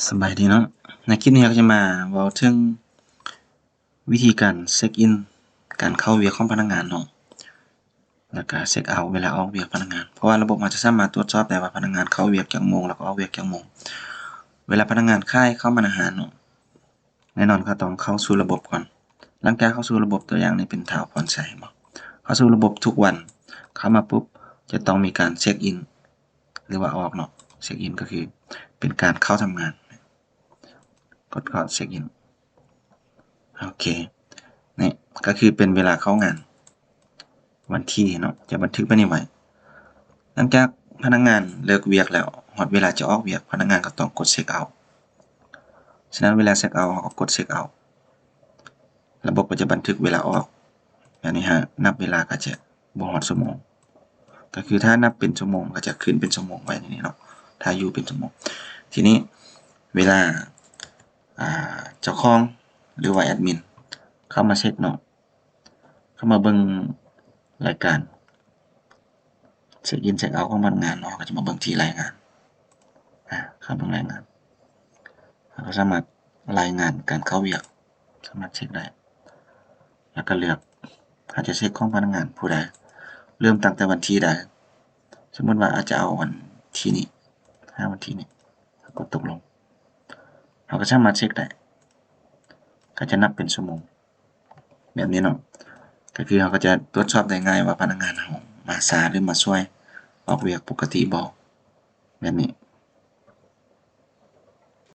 ສະບາຍດີເນາະ, ໃນຄລິບນີ້ເຮົາກໍຈະມາເວົ້າເຖິງວິທີການເຊັກອິນ ການເຂົ້າວຽກຂອງພະນັກງານເນາະ ແລ້ວກະເຊັກເອົາເວລາອອກວຽກພະນັກງານ, ເພາະວ່າລະບົບເຮົາຈະສາມາດຕວດສອບໄດ້ວ່າພະນັກງານເຂົ້າວຽກຈັກໂມງ ແລ້ວກໍອອກວຽກຈັກໂມງ. ເວລາພະນັກງານຂາຍເຂົ້າມາໃນຮ້ານເນາະ, ແນ່ນອນເຂົາຕ້ອງເຂົ້າສູ່ລະບົບກ່ອນ. ຫຼັງຈາກເຂົ້າສູ່ລະບົບ, ຕົວຢ່າງນີ້ເປັນທ້າວພອນໄຊເນາະ, ເຂົ້າສູ່ລະບົບທຸກວັນ, ເຂົ້າມາປຸບຈະຕ້ອງມີການເຊັກອິນ ຫຼືວ່າອອກເນາະ, ເຊັກອິນກໍຄືເປັນການເຂົ້າທຳງານ, ກົດເຂົ້າເຊັກອິນ. ໂອເຄ, ນີ້ກໍຄືເປັນເວລາເຂົ້າງານ, ວັນທີເນາະ ຈະບັນທຶກໄປນີ້ໄວ້. ຫຼັງຈາກພະນັກງານເລີກວຽກແລ້ວ, ຮອດເວລາຈະອອກວຽກ, ພະນັກງານກໍຕ້ອງກົດເຊັກເອົາ. ສະນັ້ນເວລາເຊັກເອົາ ເຮົາກໍກົດເຊັກເອົາ, ລະບົບກໍຈະບັນທຶກເວລາອອກ. ອັນນີ້ເຮົານັບເວລາກໍຈະບໍ່ຮອດຊົ່ວໂມງ, ກໍຄືຖ້ານັບເປັນຊົ່ວໂມງກໍຈະຂຶ້ນເປັນຊົ່ວໂມງໄວ້ໃນນີ້ເນາະ, ຖ້າຢູ່ເປັນຊົ່ວໂມງ. ທີນີ້ເວລາ ອ່າ ເຈົ້າຂອງ ຫຼືວ່າແອດມິນເຂົ້າມາເຊັກເນາະ, ເຂົ້າມາເບິ່ງລາຍການເຊັກອິນເຊັກເອົາຂອງພະນັກງານເນາະ, ເຮົາກໍຈະມາເບິ່ງທີ່ລາຍງານ. ອາ ເຂົ້າເບິ່ງລາຍງານ, ເຮົາກໍສາມາດລາຍງານການເຂົ້າວຽກ, ສາມາດເຊັກໄດ້ ແລ້ວກໍເລືອກເຮົາຈະເຊັກຂອງພະນັກງານຜູ້ໃດ, ເລີ່ມຕັ້ງແຕ່ວັນທີໃດ. ສົມມຸດວ່າເຮົາຈະເອົາວັນທີນີ້, ຫາວັນທີນີ້, ເຮົາກໍຕົກລົງ. ເຮົາກໍສາມາດເຊັກໄດ້, ກໍຈະນັບເປັນຊົ່ວໂມງ ແບບນີ້ເນາະ, ກໍຄືເຮົາກໍຈະຕວດສອບໄດ້ງ່າຍວ່າພະນັກງານເຮົາມາຊ້າ ຫຼືມາຊ່ວຍອອກວຽກປົກກະຕິບໍ່, ແບບນີ້